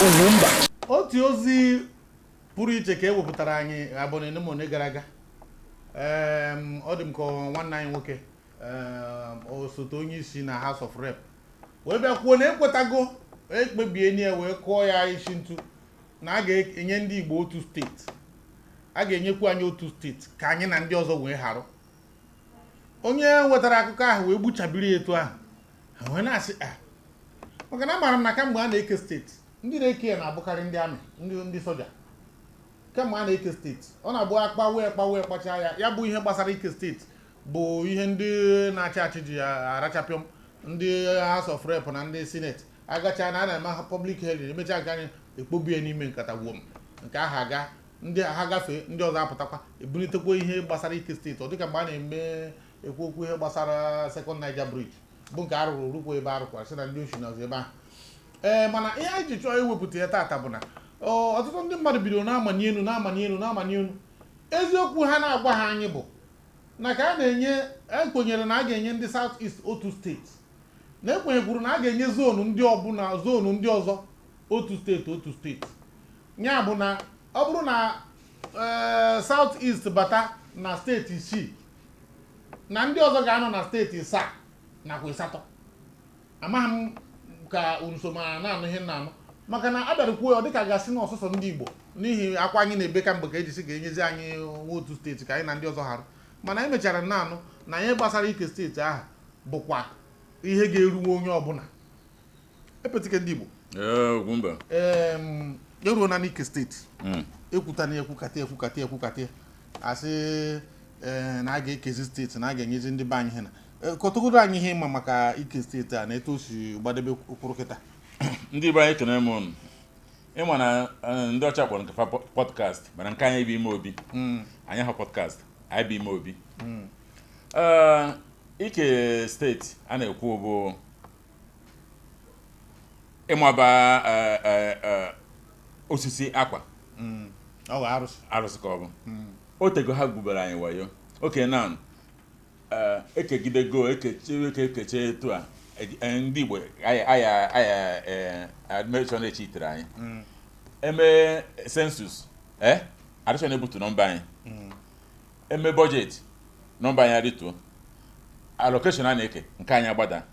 Ugwumba. Otu ozi pụrụ iche ka e wepụtara anyị abalị ole ma ole gara aga. Ọ dị m ka nwanne anyị nwoke, osote onye isi na House of Rep, wee bịa kwuo na ekwetago, ekpebie ya wee kụọ ya isi ntu na a ga-enye ndị Igbo otu steeti, a ga-enyekwu anyị otu steeti ka anyị na ndị ọzọ wee harụ. Onye nwetara akụkọ ahụ wee gbuchabiri etu ahụ, ha wee na-asị a, maka na amaara m na kamgbe a na-eke steeti, ndị na-eke ya na-abụkarị ndị amị, ndị soja. Kemgbe a na-eke steeti, ọ na-abụ akpa wee kpa wee kpachaa ya. Ya bụ ihe gbasara ike steeti bụ ihe ndị na-achị achị ji arachapịọm ndị House of Rep na ndị Senate agacha na a na-eme ha public hearing, emechaa nke anyị ekpobie n'ime nkata gwom nke ahụ aga, ndị ha gafee, ndị ọzọ apụtakwa ebulitekwa ihe gbasara ike steeti. Ọ dịka mgbe a na-eme ekwu okwu ihe gbasara Second Niger Bridge, bụ nke arụrụ rukwa ebe arụkwara sị na ndị oshi nọzi ebe ahụ. Ee, mana ihe anyị ji chọọ iwepụta ya taata bụ na ọtụtụ ndị mmadụ bidoro na-amanye elu, na-amanye elu, na-amanye elu. Eziokwu ha na-agwa ha anyị bụ na ka a na-enye, ekwenyere na a ga-enye ndị South East otu steeti, na ekwenyekwuru na a ga-enye zone ndị ọbụla, zone ndị ọzọ otu steeti, otu steeti. Ya bụ na ọ bụrụ na South East bata na steeti 6, na ndị ọzọ ga-anọ na steeti 7 nakwa 8. Amaghị m ka unu na-anụ ihe na-anụ, maka na a bịara kwuo ya, ọ dịka gasị na ọsọsọ ndị Igbo, n'ihi akwa anyị na-ebe kamgbe ka ejisi ga-enyezi anyị nwa otu steeti ka anyị na ndị ọzọ harụ. Mana anyị mechara na-anụ na ihe gbasara ike steeti ahụ bụkwa ihe ga-eruwe onye ọbụla. Epetike ndị Igbo. Ee, Ugwumba. Eruo na n'ike steeti, ekwuta na ekwukata, ekwukata, ekwukata, asị ee na a ga-ekezi steeti, na a ga-enyezi ndị be anyị ihe na kọtụgoro anyị ihe ịma maka ike steeti a na etu o si gbadebe ụkwụrụ kịta. Ndị be anyị, ekene m unu. Ịma na ndị ọcha kpọrọ nke fa podcast, mana nke anyị bụ ime obi anyị ha podcast, anyị bụ ime obi. Ee, ike steeti a na-ekwu bụ ịmaba osisi akwa. Ọ bụ arụsị. Arụsị ka ọ bụ. O tego ha gwubere anyị wayo oke na ekegidego ekeche eke ekeche etu a ndị Igbo aya aya aya admission echitere anyị eme census, addition ebutu nọmba anyị, eme budget, nọmba anyị arịtuo, allocation a na-eke nke anyị agbada.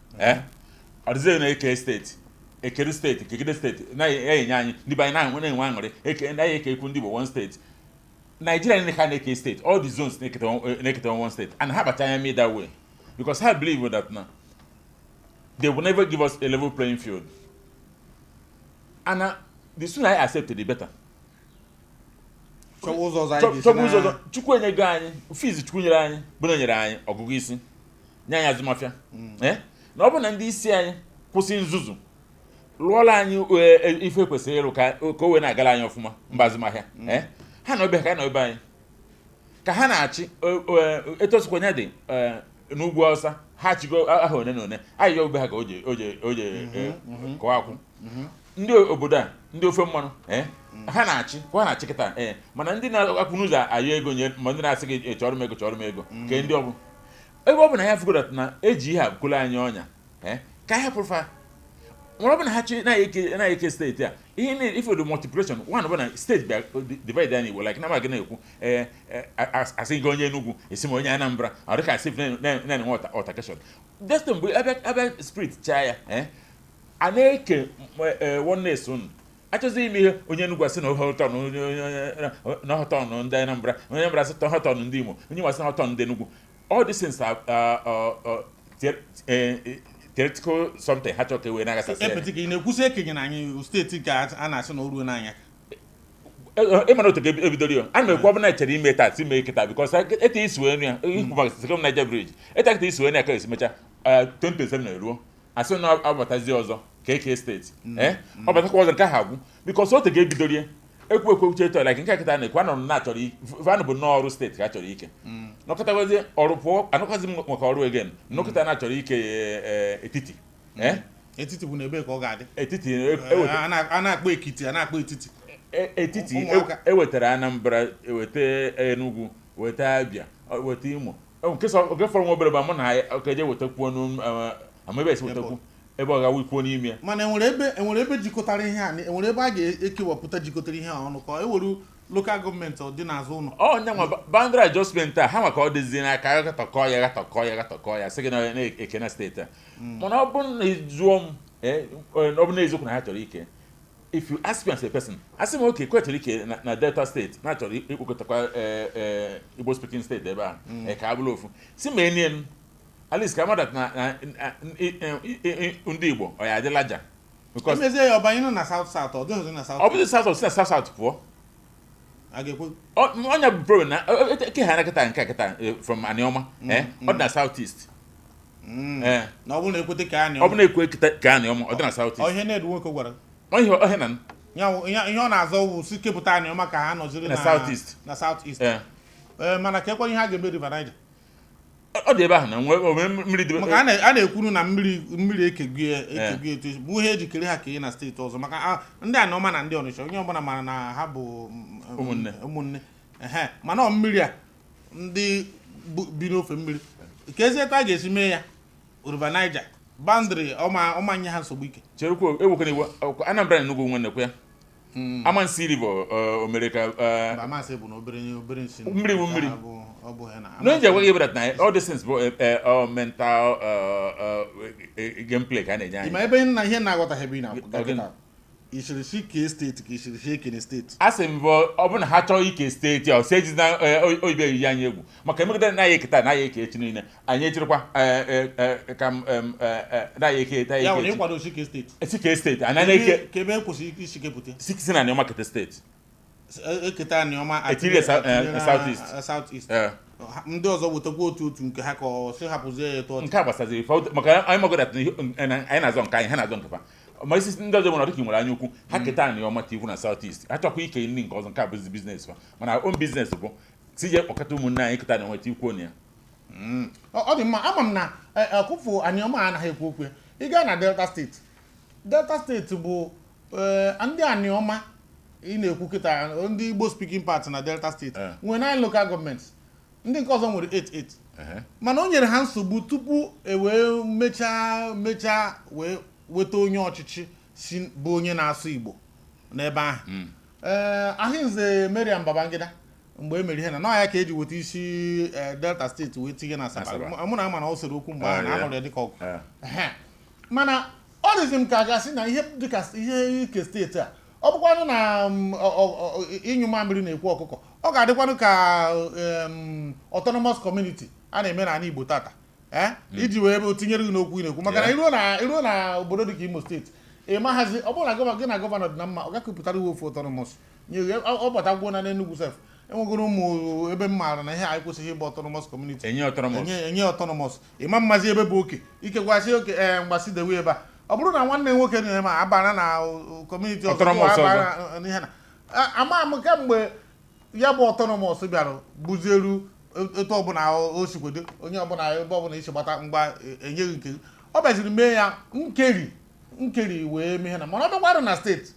Ọ dịzie na-eke steeti, ekere steeti, kegide steeti na-enye anyị, ndị be anyị na-enwe aṅụrị eke naghị eke ekwu ndị Igbo one steeti. Nigeria niile ka na-eke steeti, all the zones na-eketa one state, and ha bacha anya made that way because ha believe that na they will never give us a level playing field, and the sooner I accept it, the better. Chọwa ụzọ ọzọ anyị ga-esi chọba ụzọ na ọzọ. Chukwu enyego anyị fees, Chukwu nyere anyị bụ na o nyere anyị ọgụgụ isi, nye anyị azụmahịa. Na ọ bụ na ndị isi anyị kwụsị nzuzu, lụọla anyị ife kwesịrị ịrụ ka o wee na-agara anyị ọfụma mba azụmahịa. Ha na obe ka na obe anyị ka ha na-achị etu osikwenye dị n'ugwu Awụsa, ha chigo aha one na one ayịyọ ube ha ka o je kọọ akwụ. Ndị obodo a, ndị ofe mmanụ, ha na-achị ka ha na-achị kịta. Ee, mana ndị na-akwụ n'ụzọ ayọ ego nye, ma ndị na-asị gị, "Chọrọ m ego, chọrọ m ego," ke ndị ọbụ ebe ọ bụ na ya fugoro na eji ihe a kwụrụ anyị ọnya. Ka anyị hapụrụ fa nwere ọ bụ na ha chi na-eke steeti a, ihe na ife the multiplication one bụ na steeti bịa divide anyị Igbo like na amaghị na-ekwu ee asị gị onye Enugu, esi m onye Anambra, ọ dịka asị na-enwe altercation destin mgbe abịa spirit chaa ya. A na-eke oneness unu achọzi ime ihe, onye Enugu asị na ọhọtọn na ọhọtọn ndị Anambra, onye Anambra asị ọhọtọn ndị Imo, onye Imo asị na ọhọtọn ndị Enugu. All these things are theoretical something ha chọrọ ka e wee na-agasasị ya. Epetike, ị na-ekwusi ekenye na anyị steeti ka a na-asị na o ruo n'anya? Ịmana otu ka ebidoro ya, ana m ekwu ọ bụ na echere ime taa si mee kịta, because etu isi wee nụ ya ikwu maka Second Niger Bridge, etu akịta isi wee nụ ya ka esi mecha 2027 na-eruo, asị na ọ batazi ọzọ ka eke steeti. Ee, ọ batakwa ọzọ nke ahụ agwụ, because otu ga ebidoro ya ekwu ekwu uche etu like nke a kịta na-ekwu anọ m na-achọrọ vanụ bụ nnọọ ọrụ steeti ka a chọrọ ike nọkọtawazie ọrụ pụọ, anọkwazi m maka ọrụ again nọkọta na-achọrọ ike etiti. Ee. Etiti bụ na ebe ka ọ ga-adị? Etiti eweta a na-akpọ Ekiti, a na-akpọ etiti. Etiti. Ụmụaka. Ewetara Anambra, eweta Enugu, weta Abia, weta Imo. Nke fọrọ nwa obere bụ mụ na ya ka eje wetakwuo ama ebe esi wetakwu. Ebe ọ ga-awụkwuo n'ime ya. Mana enwere ebe jikọtara ihe a, enwere ebe a ga-ekewapụta jikọtara ihe a ọnụ ka e were local government ọ dị n'azụ ụlọ? Ọ nya nwa boundary adjustment a ha maka ọ dịzi n'aka, gatọkọ ya, gatọkọ ya, gatọkọ ya, sị gị na na-eke na steeti a. Mana ọ bụrụ na ị jụọ m, ọ bụ na eziokwu na ha chọrọ ike, if you ask me as a person, asị m oke kwe chọrọ ike na Delta Steeti na chọrọ ikpokọtakwa Igbo speaking steeti ebe a, ka a bụrụ ofu, si ma enye m at least ka mmadụ na ndị Igbo ọ ya adịla ja because emezie ya, ọbanye na South South, ọ dịghịzi na South. Ọ bụzi South, si na South South pụọ. A ga-ekwe? Ọnya bụ problem na ke ha nakịta nke a kịta from Anioma, ọ dị na South East. Na ọ bụrụ na ekwete ka anyị Ọ bụ na ekwe kịta ka Anioma, ọ dị na South Ọ East. ihe na-edu nwoke gwara. Ọ ihe ọhịa na Ya ihe ọ na-azọ bụ si kepụta Anioma ka ha nọziri Na South East. Na South East. Ee. Mana ka ekwe ihe a ga-eme River Niger? Ọ dị ebe ahụ na nwe onwe mmiri dị. Maka a na-ekwuru na mmiri ekegbu etu esi bụ ihe ejikere ha ka ihe na steeti ọzọ, maka ndị Anioma na ndị Ọnịcha, onye ọbụla mara na ha bụ Ụmụnne. Ụmụnne, ehe. Mana ọ mmiri a ndị bi n'ofe mmiri ka ezi etu a ga-esi mee ya, River Niger boundary ọma nye ha nsogbu ike. Cherekwa, ewekwana iwe, ọkwa Anambra na Enugu nwe ya Amansi River, o mere ka Amasị bụ na obere obere nsi. Mmiri bụ mmiri. Ha bụ ọ bụ ha na Na onye agwaghị ebe na all these things bụ all mental gameplay ka a na-enye anyị. Ma ebe nna ihe na-aghọtaghị ebe ị na-akpọ Gịnị? kịta, isiri si kee steeti ka isiri si ekene steeti? A sị m bụ ọ bụrụ na ha chọọ ike steeti a, ọsọ ejina oyibo eyiyi anyị egwu, maka emegide na ya eketa na ya eke echi niile anyị echirikwa ka m na ya eke na Ya ya nwere eke echi. ịkwado si kee steeti? Esi kee steeti anyị na-eke. Ka ebe ekwesịrị isi kepụta? Si na Anioma kete steeti. Eketa Anioma. Etinyere South East. South East. Ndị ọzọ wetakwa otu otu nke ha ka ọ sị hapụzie ya etu ọ dị. Nke a gbasaziri ife maka anyị magodat na anyị na-azọ nke anyị, ha na-azọ nke fa. Ma isi ndị ọzọ nwere, dịka ị nwere anya ukwu, ha keta Anioma tikwu na South East, ha chọkwa ike ndị nke ọzọ, nke a bụzi business fa. Mana own business bụ si je kpọkọta ụmụnne anyị keta Anioma tikwuo na ya. Ọ dị mma. Ama m na ọkụfụ Anioma anaghị ekwu okwu ya. Ị gaa na Delta Steeti, Delta Steeti bụ ndị Anioma ị na-ekwu kịta, ndị Igbo speaking part na Delta Steeti nwere 9 local governments, ndị nke ọzọ nwere 8 8. Mana o nyere ha nsogbu tupu e wee mechaa wee weta onye ọchịchị si bụ onye na-asụ Igbo n'ebe ahụ, ee, Ahịnze Mariam Babangida. Mgbe e mere ihe na nọ ya ka eji weta isi Delta Steeti wee tinye na Asaba. Asaba. Mụ na ama na o sere okwu mgbe ahụ na anọrọ ya dịka ọgụ. Ehe. Mana ọ dịzị m ka a ga-asị na ihe dịka ihe ike steeti a, ọ bụkwanụ na ịnyụ mamịrị na-ekwu ọkụkọ, ọ ga-adịkwanụ ka autonomous community a na-eme n'ala Igbo tata, iji wee tinyere gị n'okwu ị na-ekwu, maka na iruo na obodo dịka Imo Steeti, ị maghazi ọ bụrụ na gị na gọvanọ dị na mma, ọ gakụpụtara iwe ofu autonomous nye gị. Ọ batagwuo na n'Enugu sef, enwegoro ụmụ ebe m maara na ihe anyị kwesịghị ịbụ autonomous community. Enye autonomous. Enye autonomous, ịma mmazi ebe bụ oke ikekwasị oke, ee, mgbasi dewe ebe a. Ọ bụrụ na nwanne nwoke na-eme abana na community ọzọ, Autonomous ọzọ. abana n'ihe na ama m kemgbe ya bụ autonomous bịara buzieru etu ọbụla o sikwedo onye ọbụla ebe ọbụla isi gbata mgba enyeghị nke gị. Ọ bịaziri mee ya nkeri nkeri wee mee na, mana ọ bịakwarụ na steeti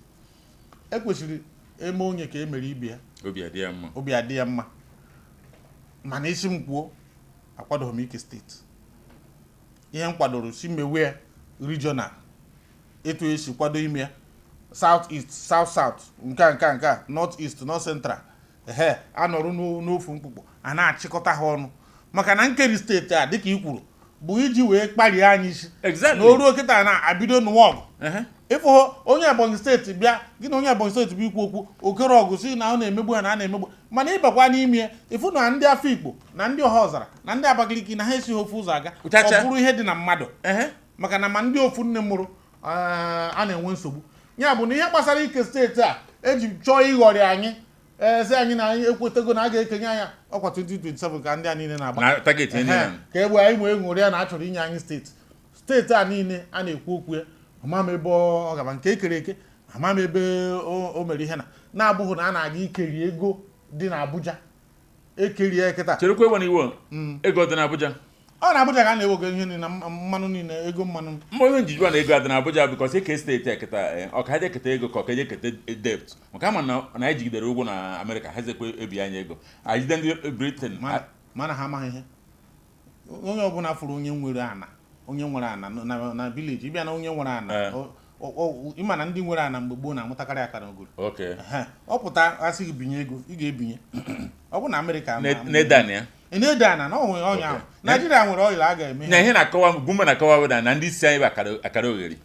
ekwesịrị eme onye ka e mere ibe ya. Obi adị ya mma. Obi adị ya mma. Mana isi m kwuo, akwadoghị m ike steeti. Ihe m kwadoro si mewe ya regional, etu esi kwado ime ya South East, South South, nke a nke a nke a, North East, North Central, ehe, anọrụ n'ofu mkpụkpọ a na-achịkọta ha ọnụ, maka na nkeri steeti a, dịka i kwuru, bụ iji wee kparie anyị isi. Na o ruo kịta na-abido n'ụwa ọgụ. Ịfụ onye Ebonyi Steeti bịa, gị na onye Ebonyi Steeti bụ ikwu okwu okere ọgụ, si na ọ na-emegbu ha na a na-emegbu. Mana ịbakwa n'ime ya, ịfụ na ndị Afikpo na ndị Ọhaọzara na ndị Abakaliki na ha esighị ofu ụzọ aga. Chacha. Ọ bụrụ ihe dị na mmadụ, maka na ma ndị ofu nne mụrụ a na-enwe nsogbu. Ya bụ na ihe gbasara ike steeti a eji chọọ ịghọrị anyị, ee, sị anyị na anyị ekwetego na a ga-ekenye anyị ọkwa 2027 ka ndị a niile na-agba Na target ya niile. Ka egbe anyị wee ṅụrịa ya na a chọrọ inye anyị steeti. Steeti a niile a na-ekwu okwu ya, ama m ebe ọ gaba nke ekere eke, ama m ebe o mere ihe na na-abụghị na a na-aga ikeri ego dị n'Abuja ekerie kịta. Cherekwa, ewe na iwe, ego dị n'Abuja? Ọ na Abuja ka a na-ewego ihe niile na mmanụ niile, ego mmanụ. Mma onye njijua na ego adị n'Abuja, because eke steeti a kịta, ọ ka ha je keta ego ka ọ ka je keta debt, maka ama na anyị jigidere ụgwọ na Amerịka, ha zekwe ebi anyị ego, anyị jide ndị Britain. Mana ha amaghị ihe onye ọbụla fụrụ onye nwere ana. Onye nwere ana na village, ịbịa na onye nwere ana, ịma na ndị nwere ana mgbe gboo na-amụtakarị akara ogoro. Ọ pụta, asị gị binye ego, ị ga-ebinye. Ọ bụ na Amerịka na-ede ya. Ị na-ede ana na ọ nwere ọnya ahụ. Naijiria nwere oil a ga-eme. Na ihe na-akọwa, Gumba na-akọwa bụ na ndị isi anyị bụ akara ogheri.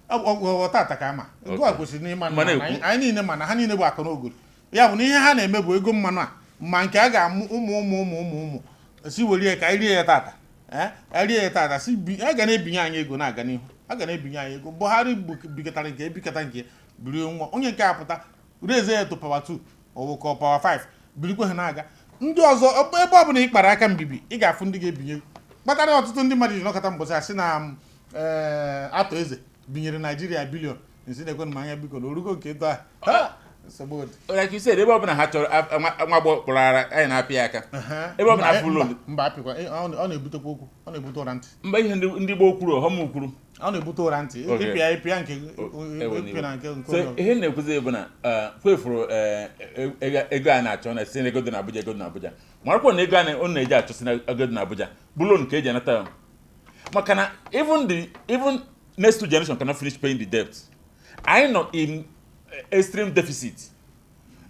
Tata ka ama ego a kwesịrị n'ịma na anyị niile, ma na ha niile bụ akụ na ogoro. Ya bụ na ihe ha na-eme bụ ego mmanụ a, ma nke a ga-amụ ụmụ ụmụ ụmụ ụmụ ụmụ si were ya ka anyị rie ya tata. Anyị rie ya tata, si a ga na-ebinye anyị ego na-aga n'ihu, a ga na-ebinye anyị ego. Buhari bikọtara nke ebikọta nke biri nwa onye nke a pụta raise ya to power 2 ọ ka power 5, birikwe ha na-aga. Ndị ọzọ, ebe ọ bụla ị kpara aka mbibi, ị ga-afụ ndị ga-ebinye ego. Kpatara ọtụtụ ndị mmadụ ji nọkọta mbọsị asị na atọ eze binyere Naijiria billion nsi na-ekwe m anya, biko, na orugo nke eto a nsogbu dị. Like you said, ebe ọbụla ha chọrọ nwa agbọghọ kpọrọ ara, anyị na-apị ya aka. Ebe ọ bụla afụ loan. Mba, apịkwa. Ọ na-ebutekwa okwu, ọ na-ebute ụra ntị. Mba, ihe ndị gboo kwuru, ọghọm kwuru. Ọ na-ebute ụra ntị. Ịpịa ịpịa nke ịpịa na nke so onye ọzọ. Ihe m na-ekwuzi bụ na kwefuru ego a na-achọ na si na ego dị n'Abuja, ego dị n'Abuja, marakwa na ego a ọ na-eji achọ si na ego dị n'Abuja bụ loan ka eji anata ya. Maka na even next two generation cannot finish paying the debt. Anyị nọ in extreme deficit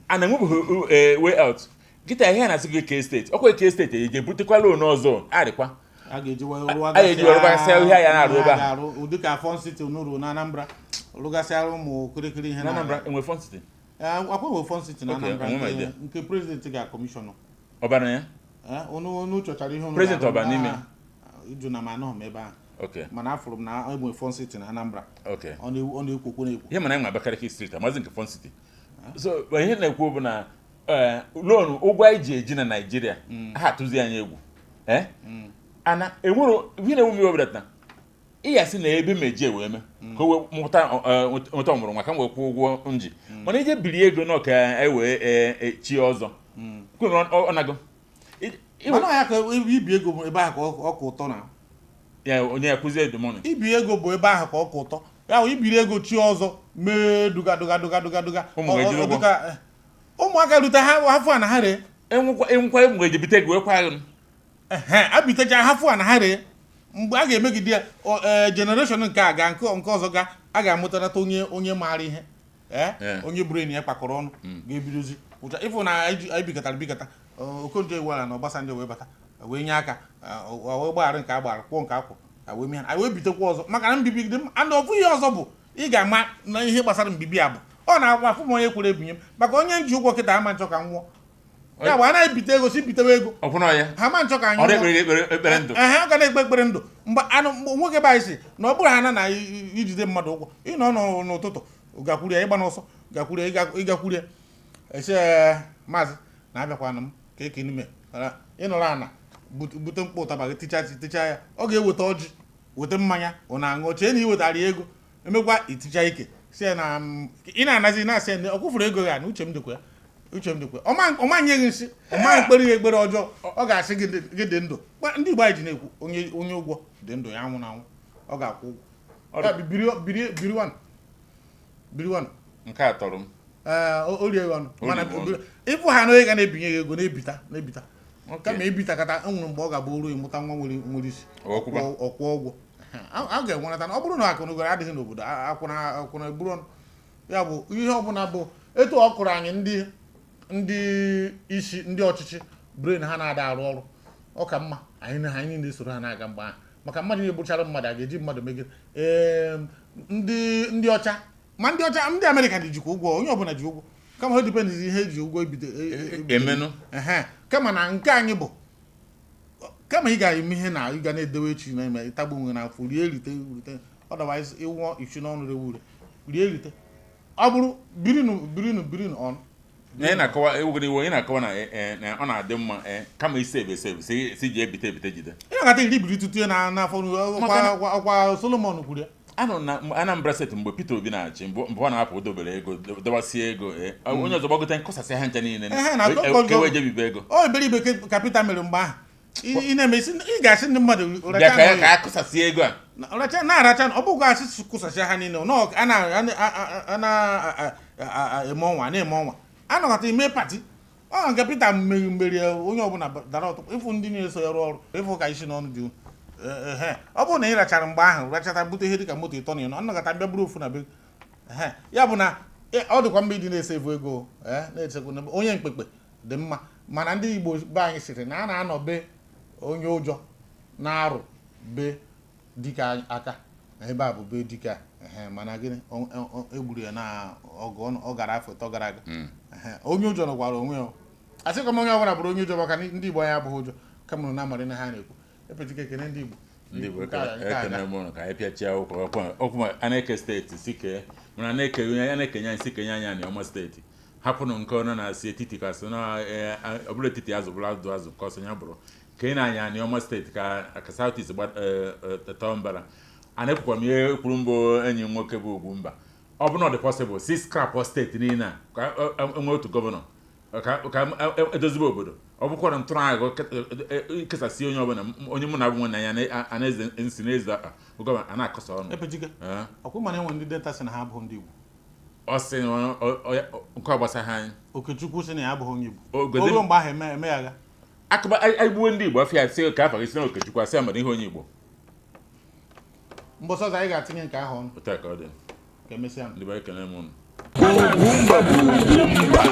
and enwebeghị way out. Kịta ihe a na-asị gị ke steeti ọkwa eke steeti eji ebutekwa loan ọzọ arịkwa. A ga-eji wee A ga-eji wee rụgasịa ihe a na-arụ ebe ahụ. Ga-arụ ụdị ka Fun City nụrụ na Anambra, rụgasịara ụmụ kirikiri ihe. Na Anambra enwe Fun City? Akwa enwe Fun City na Okay, Anambra. enwe m idea. Nke president ga-akọmishọnụ. Ọbara ya. Unu chọchara ihe unu President ga-arụ. ọba n'ime? Ịjụ na m anọghị m ebe ahụ. Mana afụrụ m na enwe Fun City na Anambra. Ọ na-ekwokwo na-ekwo. Ihe mana enwe Abakaliki street, amazi nke Fun City. So ihe na-ekwu bụ na loan, ụgwọ anyị ji eji na Naijiria, ha atụzi anyị egwu. Ana enwero ihe na-ewu m iwe ọbụla na ị ya sị na ebe meji wee mee ka o wee mụta nweta ọmụrụ nwa ka m wee kwụọ ụgwọ nji, mana ije biri ego nọ ka e wee chi ọzọ kwere ọ nago. Mana ọ ya ka ibi ego bụ ebe ahụ ka ọ ka ụtọ na Ya onye ya kwụzie the money. Ibi ego bụ ebe ahụ ka ọ ka ụtọ. Ya bụ ibiri ego chi ọzọ mee duga duga duga duga duga. Ụmụ ga-ejiri Ọ ụgwọ. dịka, ụmụaka rute ha hafụ a na ha ree. Enwekwa ụmụ ga-eji bite ego wee kwa agụ. Ehe, abitecha hafụ a na ha ree. Mgbe a ga-emegide ya, generation nke a ga nke ọzọ ga a ga-amụtanata onye maara ihe, onye brain ya kpakọrọ ọnụ ga-ebidozi ụcha ịfụ na anyị bikọtara bikọta. Okonjo Iweala na Obasanjo wee bata wee nye aka, wee gbaghara nke a gbara, kwụọ nke akwụ, a wee mee ha, anyị wee bitekwa ọzọ, maka na mbibi dị mma. And ofu ihe ọzọ bụ ị ga-ama na ihe gbasara mbibi a bụ ọ na-agwa afụ m onye kwere ebinye m, maka onye nji ụgwọ kịta ama nchọ ka m nwụọ. Ya bụ a na-ebite ego, si bitewe ego. Ọkwụna ya. Ha ma nchọ ka anyị Ọ nwụọ. na-ekpere ekpere ndụ. Ehe, ọ ga na-ekpe ekpere ndụ. Mgbe anụ mgbe nwoke be anyị si na ọ bụrụ ha na ijide mmadụ ụgwọ, ịnọ n'ụtụtụ gakwuru ya, ịgba n'ọsọ gakwuru ya, ịgakwuru ya, esi, "Ee, maazị na-abịakwana m ka eke n'ime." Ịnọrọ ana bute mkpụ ụtaba gị, ticha ticha ya, ọ ga-eweta ọjị, weta mmanya, ọ na-aṅụ, chee na ị wetara ya ego. Emekwa iticha ike, si ya na ị na-anazi, na-asị ya na ọ kwụfuru ego ya, na uche m dịkwa ya, uche m dịkwa ya. Ọma nye gị nsị, ọma mkpere ya ekpere ọjọọ, ọ ga-asị gị gị dị ndụ. Ndị Igbo anyị ji na-ekwu, onye ụgwọ dị ndụ ya anwụ na anwụ, ọ ga-akwụ ụgwọ ya. Biri biri biri one biri one. Nke a tọrọ m. Ee, o rie ya ọnụ. O Mana rie ọnụ. ịfụ ha na onye ga na-ebinye gị ego, na-ebita na-ebita, kama ebitakata, enwere mgbe ọ ga-abụ ruo ịmụta nwa nwere isi. Ọkwụba. Ọkwụ ụgwọ a ga-enwenata. Ọ bụrụ na akụ na ụba adịghị n'obodo, akwụna akwụna eburu ọnụ. Ya bụ ihe ọbụla bụ etu ọ kụrụ anyị, ndị isi, ndị ọchịchị, brain ha na-ada arụ ọrụ. Ọ ka mma anyị na anyị niile soro ha na-aga mgbe ahụ, maka mmadụ na-egbuchara mmadụ, a ga-eji mmadụ megide. Ee, ndị ọcha, ma ndị ọcha, ndị Amerịka dị jikwa ụgwọ, onye ọbụla ji ụgwọ, kama o dependzi ihe eji ụgwọ ebido ebido. Emenụ. Ehe, kama na nke anyị bụ kama ị ga-eme ihe na ị ga na-edewe echi na ime ịtagbu onwe n'afọ, rie rite rite, otherwise ịwụọ ichu n'ọnụ rewe ure. Rie rite, ọ bụrụ birinu birinu birinu ọnụ. Na ị na-akọwa ewugoro iwe, ị na-akọwa na na ọ na-adị mma, kama isi ebe ese si ji ebite ebite jide. Ị na-akata iri biri tutu na n'afọ. Ọkwa Solomon kwuru ya. Anọ na Anambra steeti mgbe Peter Obi na-achị, mgbe ọ na-apụ, dobere ego, dobasie ego, onye ọzọ gbagote nkọsasị ha ncha niile. Ehe, na ka wee jebibe ego. O eberibe ka Peter mere mgbe ahụ. Ị na-eme isi, ị ga-asị ndị mmadụ bịa racha ka ya ka a kụsasị ego a. Racha na-aracha. Ọ bụghị asị kụsasịa ha niile nọ, a na-eme ọnwa, na-eme ọnwa, anọkọta ime party. Ọ nke Peter mmeri onye ọbụla dara ọtụ, ịfụ ndị na-eso ya rụọ ọrụ, ịfụ ka isi n'ọnụ dị. Ehe, ọ bụrụ na ị rachara mgbe ahụ, rachata bute ihe dịka moto ịtọ na ịnọ, nnọkọta bịa bụrụ ofu na be. Ehe, ya bụ na ọ dịkwa mma ịdị na-esevu ego, na-echekwa na onye mkpekpe dị mma, mana ndị Igbo be anyị sịrị na a na-anọ be onye ụjọ na-arụ be dike aka na ebe a bụ be dike a. Ehe, mana gịnị, egburu ya na ọgụ ọ gara afọ 3 gara aga. Ehe, onye ụjọ nọkwara onwe ya. Asịkwa m onye ọbụla bụrụ onye ụjọ, maka na ndị Igbo anyị abụghị ụjọ, kama na amarị na ha na-ekwu epetike ekene ndị Igbo. Ndị Igbo, Nke a- nke a ekene m ụnụ ka anyị pịachie akwụkwọ okwu ma a na-eke steeti si kee, mana a na-eke onye a na-ekenye anyị si kenye anyị Anioma steeti, hapụnụ nke ọnụ na-asị etiti ka sị na ọ bụrụ etiti azụ bụrụ azụ azụ ka ọsọ ya bụrụ ka ị na-anya Anioma steeti ka South East tọọ mbara. A na-ekwukwa m ihe kwuru mbụ enyi m nwoke bụ Ugwumba, ọ bụ na ọ dị possible si scrap steeti niile a ka enwee otu gọvanọ ka edozibe obodo. Ọ bụkwara ntụrụ agụ kesasị onye ọbụla, onye mụ na abụ nwanne ya a na-eze nsi na-eze akpa bụ gọvanọ a na-akọsa ọnụ. Epetike. Ee. Ọkwa mana enwe ndị Delta sị na ha abụghị ndị Igbo. Ọ sị na nke ọ gbasaghị anyị. Okechukwu sị na ya abụghị onye Igbo. O, O ruo mgbe ahụ eme ya agha. Akụba egbuwe ndị Igbo afọ ya sị ka afọ gị si na Okechukwu asị ya mara ihe onye Igbo. Mbọsị ọzọ anyị ga-atinye nke ahụ ọnụ. Otu a ka ọ dị. Ka emesịa. Ndị be, ekele m ụnụ. Ugwumba bụ Ugwumba.